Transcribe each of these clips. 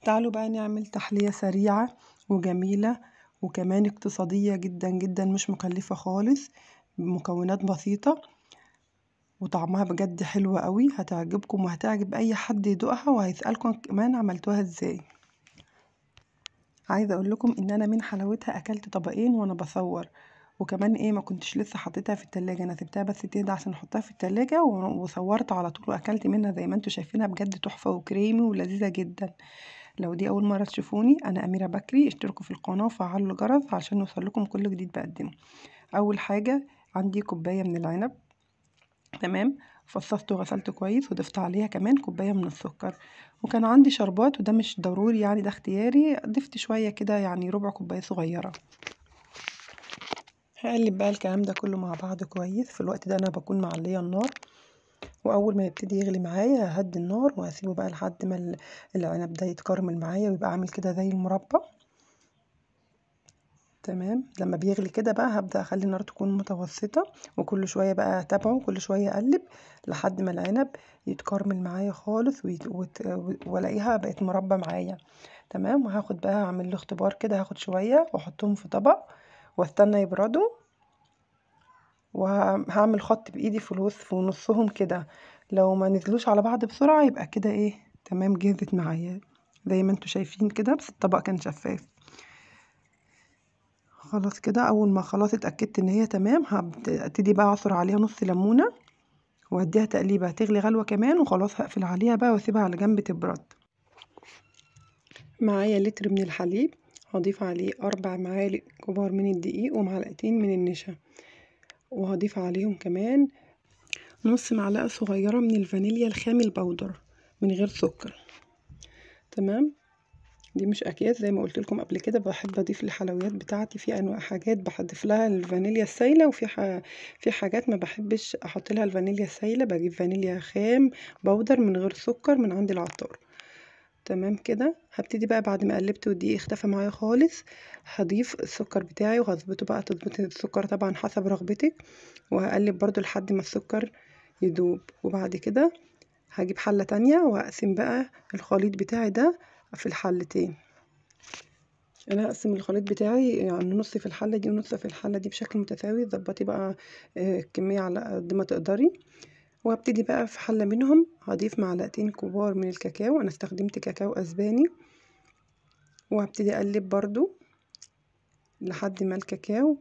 تعالوا بقى نعمل تحلية سريعة وجميلة وكمان اقتصادية جدا جدا، مش مكلفة خالص، بمكونات بسيطة وطعمها بجد حلو قوي، هتعجبكم وهتعجب اي حد يدوقها وهيسألكم كمان عملتوها ازاي. عايزه اقول لكم ان انا من حلاوتها اكلت طبقين وانا بصور، وكمان ايه ما كنتش لسه حطيتها في التلاجة، انا سبتها بس تهدى عشان احطها في التلاجة وصورت على طول واكلت منها. زي ما انتم شايفينها بجد تحفة وكريمي ولذيذة جدا. لو دي اول مرة تشوفوني، انا اميرة بكري، اشتركوا في القناة وفعلوا الجرس عشان يوصل لكم كل جديد بقدمه. اول حاجة عندي كوباية من العنب، تمام، فصصته وغسلته كويس، وضفت عليها كمان كوباية من السكر، وكان عندي شربات وده مش ضروري يعني ده اختياري، ضفت شوية كده يعني ربع كوباية صغيرة. هقلب بقى الكلام ده كله مع بعض كويس. في الوقت ده انا بكون معليه النار، واول ما يبتدي يغلي معايا ههدي النار وهسيبه بقى لحد ما العنب ده يتكرمل معايا ويبقى عامل كده زي المربى. تمام، لما بيغلي كده بقى هبدأ اخلي النار تكون متوسطة، وكل شوية بقى اتابعه، كل شوية اقلب لحد ما العنب يتكرمل معايا خالص والاقيها بقت مربى معايا. تمام، وهاخد بقى اعمل له اختبار كده، هاخد شوية واحطهم في طبق واستنى يبردوا، وهعمل خط بايدي في الوسط في نصهم كده، لو ما نزلوش على بعض بسرعة يبقى كده ايه تمام جهزت معايا زي ما انتوا شايفين كده، بس الطبق كان شفاف. خلاص كده اول ما خلاص اتاكدت ان هي تمام، هبتدي بقى اعصر عليها نص ليمونه واديها تقليبه، هتغلي غلوه كمان وخلاص هقفل عليها بقى واسيبها على جنب تبرد. معايا لتر من الحليب، هضيف عليه 4 معالق كبار من الدقيق ومعلقتين من النشا، وهضيف عليهم كمان نص معلقه صغيرة من الفانيليا الخام البودر من غير سكر. تمام، دي مش اكياس زي ما قلت لكم قبل كده، بحب اضيف الحلويات بتاعتي في انواع حاجات بحضيف لها الفانيليا السايله، وفي في حاجات ما بحبش احط لها الفانيليا السايله، بجيب فانيليا خام بودر من غير سكر من عند العطار. تمام كده، هبتدي بقى بعد ما قلبت والدقيق اختفى معايا خالص، هضيف السكر بتاعي وهظبطه بقى، تظبطي السكر طبعا حسب رغبتك، وهقلب برده لحد ما السكر يدوب. وبعد كده هجيب حله تانية واقسم بقى الخليط بتاعي ده في الحلتين. انا هقسم الخليط بتاعي يعني نص في الحلة دي ونص في الحلة دي بشكل متساوي، ظبطي بقى الكمية على قد ما تقدري. وهبتدي بقى في حله منهم هضيف معلقتين كبار من الكاكاو، انا استخدمت كاكاو اسباني، وهبتدي اقلب برضو لحد ما الكاكاو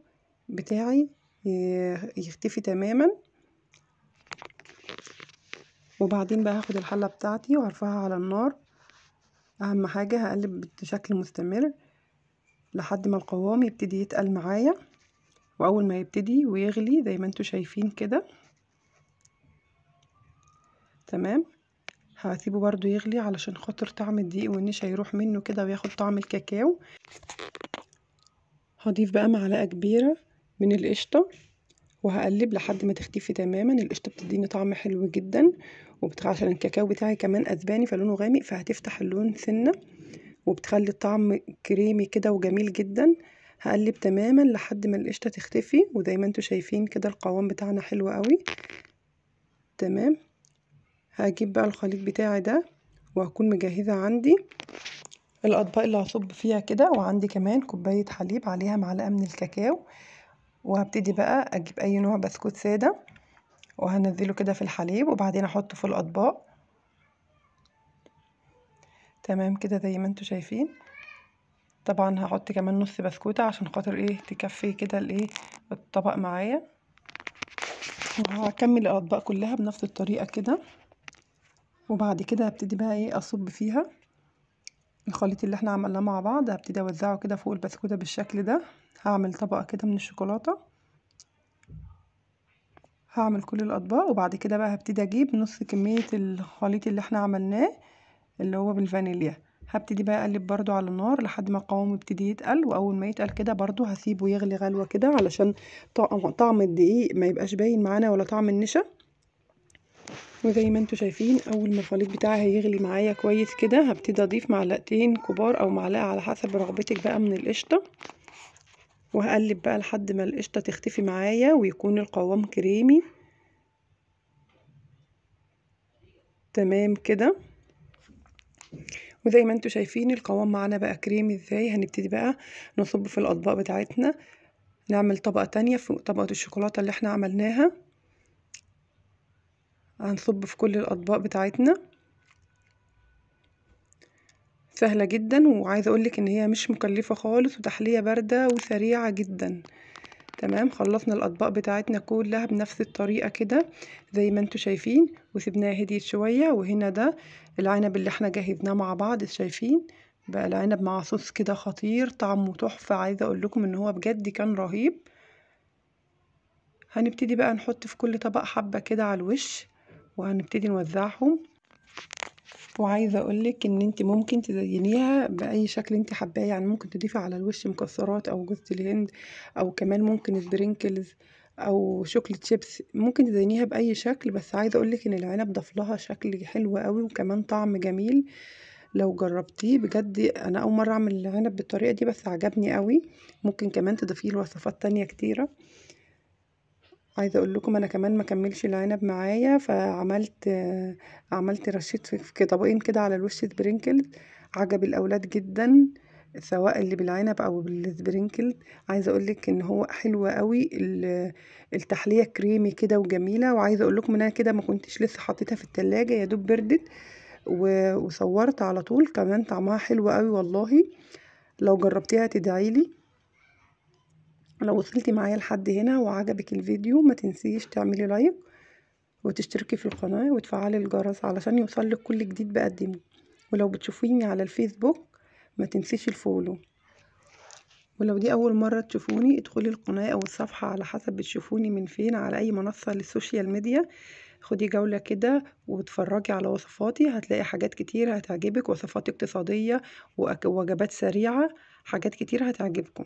بتاعي يختفي تماما. وبعدين بقى هاخد الحلة بتاعتي وهرفعها على النار، اهم حاجة هقلب بشكل مستمر لحد ما القوام يبتدي يتقل معايا. واول ما يبتدي ويغلي زي ما انتوا شايفين كده، تمام، هسيبه برضو يغلي علشان خاطر طعم الدقيق والنشا يروح منه كده وياخد طعم الكاكاو. هضيف بقى معلقه كبيرة من القشطه وهقلب لحد ما تختفي تماما. القشطه بتديني طعم حلو جدا، عشان الكاكاو بتاعي كمان اسباني فلونه غامق، فهتفتح اللون سنة وبتخلي الطعم كريمي كده وجميل جدا. هقلب تماما لحد ما القشطه تختفي، وزي ما انتوا شايفين كده القوام بتاعنا حلو قوي. تمام، هجيب بقى الخليط بتاعي ده وهكون مجهزة عندي الاطباق اللي هصب فيها كده، وعندي كمان كوباية حليب عليها معلقه من الكاكاو. وهبتدي بقى اجيب اي نوع بسكوت ساده وهنزله كده في الحليب، وبعدين احطه في الاطباق. تمام كده زي ما انتوا شايفين. طبعا هحط كمان نص بسكوته عشان خاطر ايه تكفي كده الايه الطبق معايا. وهكمل الاطباق كلها بنفس الطريقة كده. وبعد كده هبتدي بقى ايه اصب فيها الخليط اللي احنا عملناه مع بعض، هبتدي اوزعه كده فوق البسكوته بالشكل ده. هعمل طبقه كده من الشوكولاتة، هعمل كل الاطباق. وبعد كده بقى هبتدي اجيب نص كمية الخليط اللي احنا عملناه اللي هو بالفانيليا، هبتدي بقى اقلب برضو على النار لحد ما القوام يبتدي يتقل. واول ما يتقل كده برضو هسيبه يغلي غلوه كده علشان طعم الدقيق ما يبقاش باين معانا ولا طعم النشا. وزي ما انتوا شايفين اول ما الخليط بتاعي هيغلي معايا كويس كده، هبتدي اضيف معلقتين كبار او معلقه على حسب رغبتك بقى من القشطه، وهقلب بقى لحد ما القشطه تختفي معايا ويكون القوام كريمي. تمام كده. وزي ما انتم شايفين القوام معانا بقى كريمي ازاي. هنبتدي بقى نصب في الاطباق بتاعتنا، نعمل طبقة تانية فوق طبقة الشوكولاتة اللي احنا عملناها، هنصب في كل الاطباق بتاعتنا. سهلة جدا، وعايزة اقولك ان هي مش مكلفة خالص، وتحلية باردة وسريعة جدا. تمام، خلصنا الاطباق بتاعتنا كلها بنفس الطريقة كده زي ما انتم شايفين، وسيبناها هديت شوية. وهنا ده العنب اللي احنا جهزناه مع بعض، شايفين بقى العنب مع صوص كده خطير، طعمه تحفة. عايزة اقول لكم ان هو بجد كان رهيب. هنبتدي بقى نحط في كل طبق حبة كده على الوش، وهنبتدي نوزعهم. وعايزه اقولك ان انت ممكن تزينيها باي شكل انت حباه، يعني ممكن تضيفي على الوش مكسرات او جوز الهند، او كمان ممكن sprinkles او chocolate chips، ممكن تزينيها باي شكل. بس عايزه اقولك ان العنب ضاف لها شكل حلو قوي، وكمان طعم جميل. لو جربتيه بجد، انا اول مرة اعمل العنب بالطريقة دي بس عجبني قوي. ممكن كمان تضيفيه لوصفات تانية كتيرة. عايزه اقول لكم انا كمان ما كملش العنب معايا، فعملت رشيت في طبقين كده على الوش sprinkles، عجب الاولاد جدا سواء اللي بالعنب او بال sprinkles. عايزه اقول لك ان هو حلو قوي، التحلية كريمي كده وجميلة. وعايزه اقول لكم ان انا كده ما كنتش لسه حطيتها في التلاجة، يا دوب بردت وصورت على طول. كمان طعمها حلو قوي والله، لو جربتيها تدعيلي. لو وصلتي معايا لحد هنا وعجبك الفيديو ما تنسيش تعملي like وتشتركي في القناة وتفعلي الجرس علشان يوصلك كل جديد بقدمه. ولو بتشوفيني على الفيسبوك ما تنسيش ال follow. ولو دي اول مرة تشوفوني ادخلي القناة او الصفحة على حسب بتشوفوني من فين، على اي منصة لل social media. خدي جولة كده واتفرجي على وصفاتي، هتلاقي حاجات كتير هتعجبك، وصفات اقتصادية ووجبات سريعة، حاجات كتير هتعجبكم.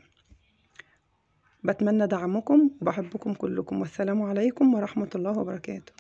بتمنى دعمكم وبحبكم كلكم، والسلام عليكم ورحمة الله وبركاته.